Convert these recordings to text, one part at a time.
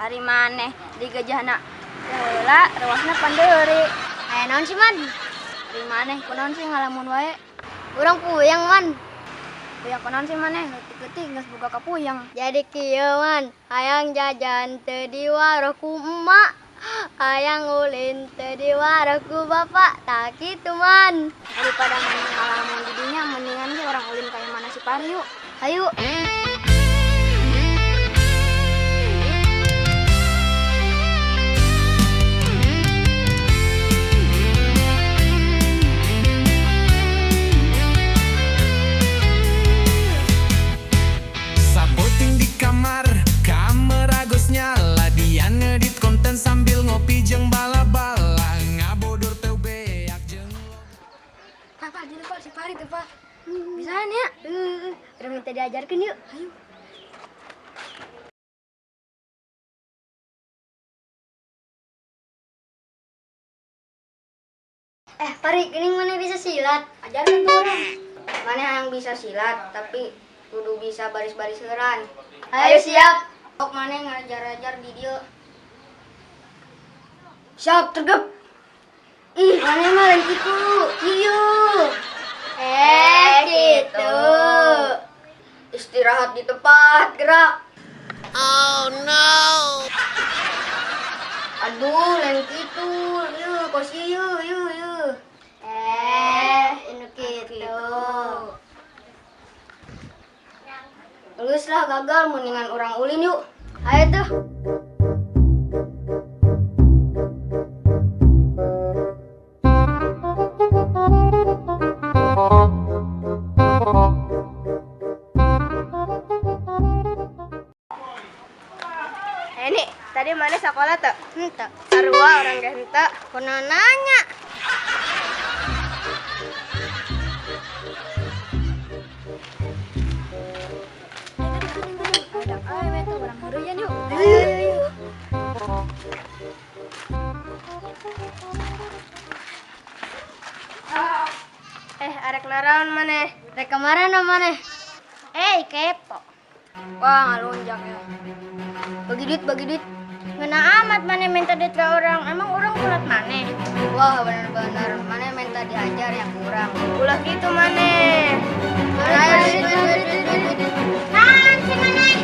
Ari maneh digejahna heula rewasna pandeuri. Aya naon sih, Man? Ari maneh kunaon sih ngalamun wae? Urang puyeng, Man. Puyeng kunaon sih maneh? Leutik-leutik geus boga kapuyeng. Jadi kieu, Man, hayang jajan teu diwaro ku emak. Hayang ulin teu diwaro ku bapak. Tah kitu, Man. Daripada maneh ngalamun di dinya mendingan ge urang ulin ka imahna si Pari yuk. Hayu. Sapoting di kamar, kamera geus nyala. Dia ngedit konten sambil ngopi jeung bala-bala. Ngabodur teu beak jeung Pak, jadi Pak si Pari tuh, Pak. Bisaan ya? Urang minta diajarkeun yuk. Ayo. Pari, geuning maneh bisa silat? Ajarkeun ke urang. Maneh hayang bisa silat, tapi kudu bisa baris-baris heuran. Ayo siap. Sok maneh ngajar-ajar di dieu. Siap, tergep. Ih, maneh mah lain kitu. Kieu. Gitu. Istirahat di tempat, gerak. Oh no. Aduh, lain kitu. Ieu, kos ieu, ieu, ieu. Ini gitu. Geus lah gagal, mendingan urang ulin yuk. Ayo tuh. Ini tadi mana sekolah tuh? Henteu. Sarua urang ge henteu. Kunaon nanya? Ada awewe tuh urang heureuyan yuk. Ayo, ayo, ayo. Arek naraon maneh? Rek kemana maneh? Kepo. Wah, ngalunjak ya. Bagi duit, bagi duit. Ngena amat maneh minta duit ke orang. Emang orang kurat maneh? Wah, bener-bener maneh minta diajar yang kurang. Ulah gitu maneh. Ayo, duit, duit, duit, duit, duit. Naon sih maneh?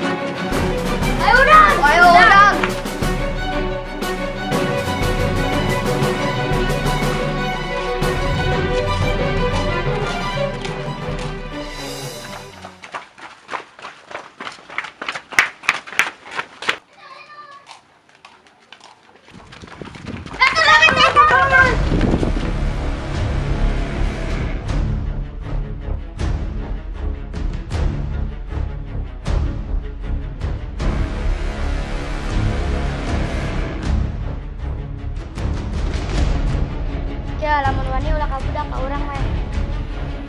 Ayo udah. Ayo udah. Ya, lamun wani ulah kabudak ka urang we.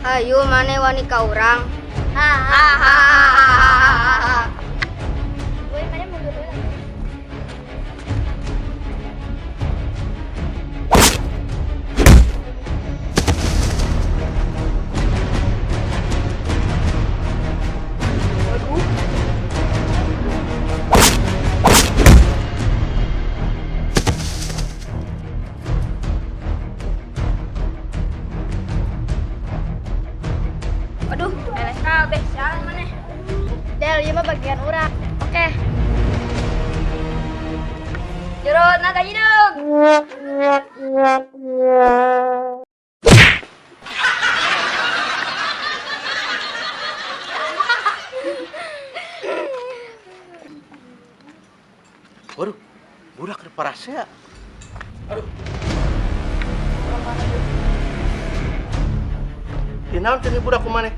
Ayo maneh wani ka urang. Hahaha. Woi, maneh mundur heula. Aduh, eleh kabeh sialan maneh. Del, ieu mah bagian urang. Oke. Jero naga hideung. Waduh, budak keur parasea. Aduh. Ieu naon teh budak ku maneh?